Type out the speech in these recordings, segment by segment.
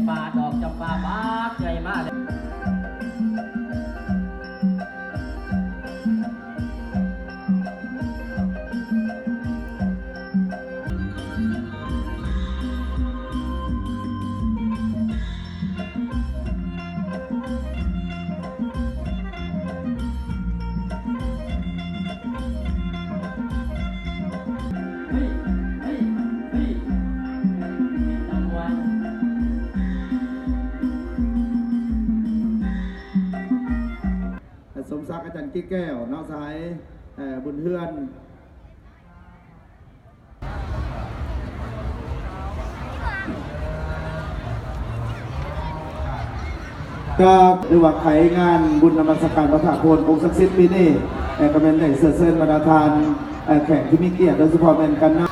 ປ່າດອກຈຳປາບານໃຫຍ່ມາແລ້ວ. ສົມສັກ ອາຈານ ກິດແກ້ວ ເນາະ ສະຫາຍ ເອີ ບຸນເຮືອນ. ກໍຖືວ່າໄຂງານບຸນນະມັດສະການພະທາດໂພນອົງສັກສິດປີນີ້ ແລະ ກໍແມ່ນໄດ້ເຊື້ອເຊີນບັນດາທ່ານ ແຂກທີ່ມີກຽດ ໂດຍສະເພາະແມ່ນການນຳ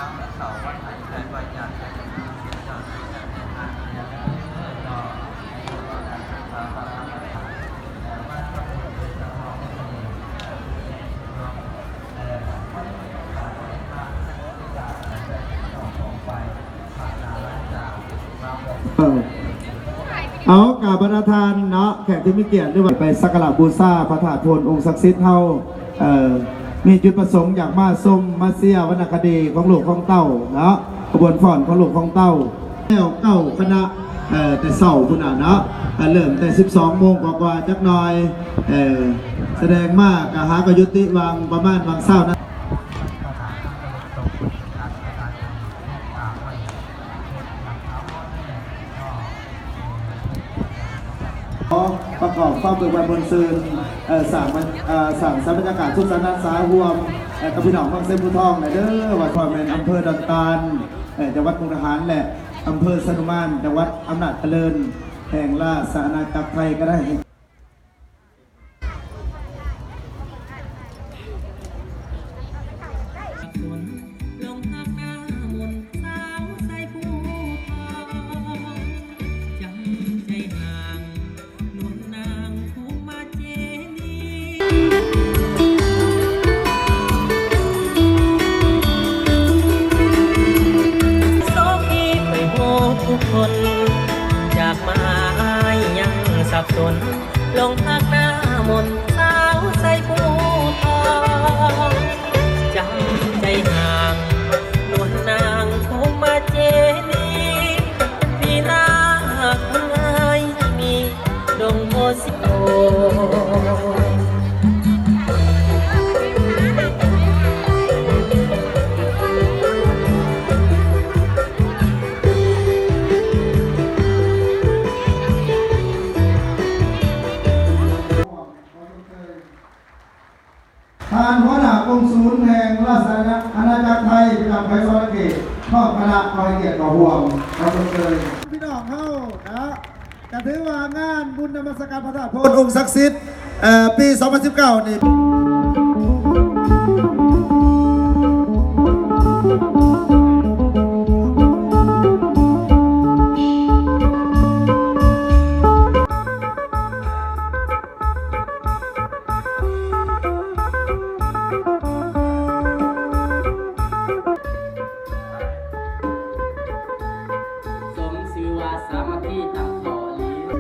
ເອີ ເອົາ ກາບບັນດາທ່ານເນາະ ແຂກທີ່ມີກຽດ ຫຼືວ່າໄປສັກກາລະບູຊາພະທາດໂພນອົງສັກສິດເຮົາ ເອີ ມີຈຸດປະສົງຢາກມາຊົມມາເຊຍວັນນະຄະດີຂອງລູກຂອງເຕົ້າເນາະ ຂະບວນຟ້ອນຂອງລູກຂອງເຕົ້າ ແລ້ວເກົ້າຄະນະ ເອີ ແຕ່ເຊົ້າພຸ້ນນະເນາະ ເອີ ເລີ່ມແຕ່ສິບສອງໂມງກວ່າໆຈັກໜ່ອຍ ເອີ ສະແດງມາກະຫາກໍຢຸດຕິຫວ່າງປະມານຫວ່າງຊາວນາທີ. ຂໍປະກອບຄວາມເບີກບານມ່ວນຊື່ນ ເອີ ສ້າງບັນ ເອີ ສ້າງສັນບັນຍາກາດສຸກສັນຫັນສາຮ່ວມ ເອີ ກັບພີ່ນ້ອງເມືອງໄຊພູທອງແດ່ເດີ ວ່າຊິແມ່ນອຳເພີດອນຕານ ເອີ ຈັງຫວັດມຸກດາຫານ ແລະ ອຳເພີຊະນຸມານ ຈັງຫວັດອຳນາດຈະເລີນ ແຫ່ງລາຊະອານາຈັກໄທກໍໄດ້. ໂຊກດີໄປຮູ້ທຸກຄົນ ຈາກມາອ້າຍຍັງສັບສົນ ຫຼົງຮັກໜ້າມົນສາວໄຊພູທອງ ຈຳໃຈຫ້າງ ນວນນາງພູມາເຈນີ ພີ່ນາກຄົນອ້າຍມີ ດົງໂພສີໂອ. ທ່ານຫົວໜ້າກົງສູນແຫ່ງລາຊະອານາຈັກໄທປະຈຳແຂວງສະຫວັນນະເຂດ ພ້ອມຄະນະ ຂໍໃຫ້ກຽດເຂົ້າຮ່ວມ ຂໍຊົມເຊີຍ ພີ່ນ້ອງເຮົານະ ກະຖືວ່າງານບຸນນະມັດສະການພະທາດໂພນອົງສັກສິດ ເອີ ປີສອງພັນສິບເກົ້ານີ້ ສົມຊື່ວ່າສາມັກຄີຕັ້ງຂໍ້ອີ່ຫຼີ.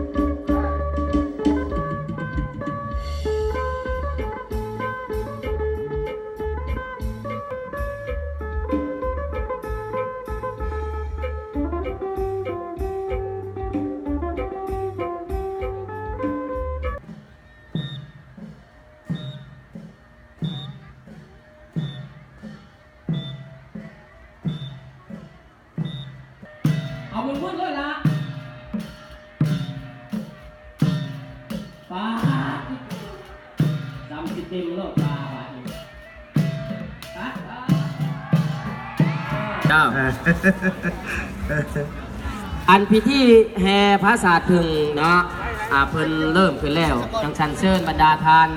ເອົາໝົດໆເລີຍລະ ປາດ ສາມສິບເຕັມໂລດ ປາດ ບາດນີ້ ເຈົ້າ ອັນພິທີແຫ່ຜາສາດເພິ່ງເນາະ ອາ ເພິ່ນເລີ່ມຂຶ້ນແລ້ວ ຈັ່ງຊັ້ນເຊີນບັນດາທ່ານ.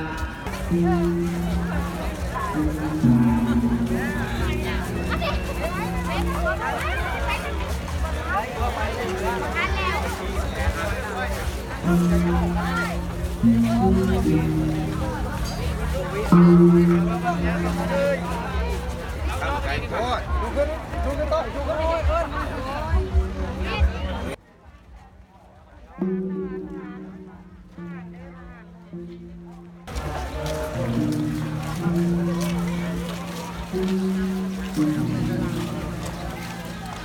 ຕັ້ງໃຈໂພດ.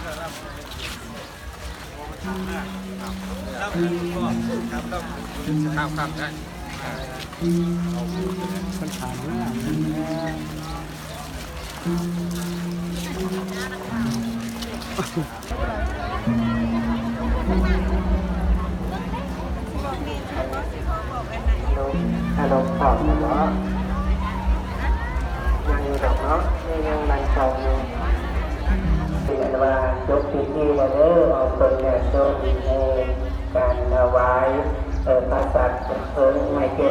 ຂ້າມໆ ໄດ້ ເພິ່ນຖາມເລື່ອງ ອາລົມເຂົ້າແລ້ວເນາະ ຍັງຢູ່ດອກເນາະ ຍັງ ຍັງນັ່ງເຝົ້າຢູ່ ເປັນອັນວ່າຈົບພິທີແລ້ວເດີ ອອກຕົນແລ້ວ ໂຊກດີແຮງ ການຖວາຍ ເອີ ພະສັດ ເພິ່ນໄມ້ແກ້ວ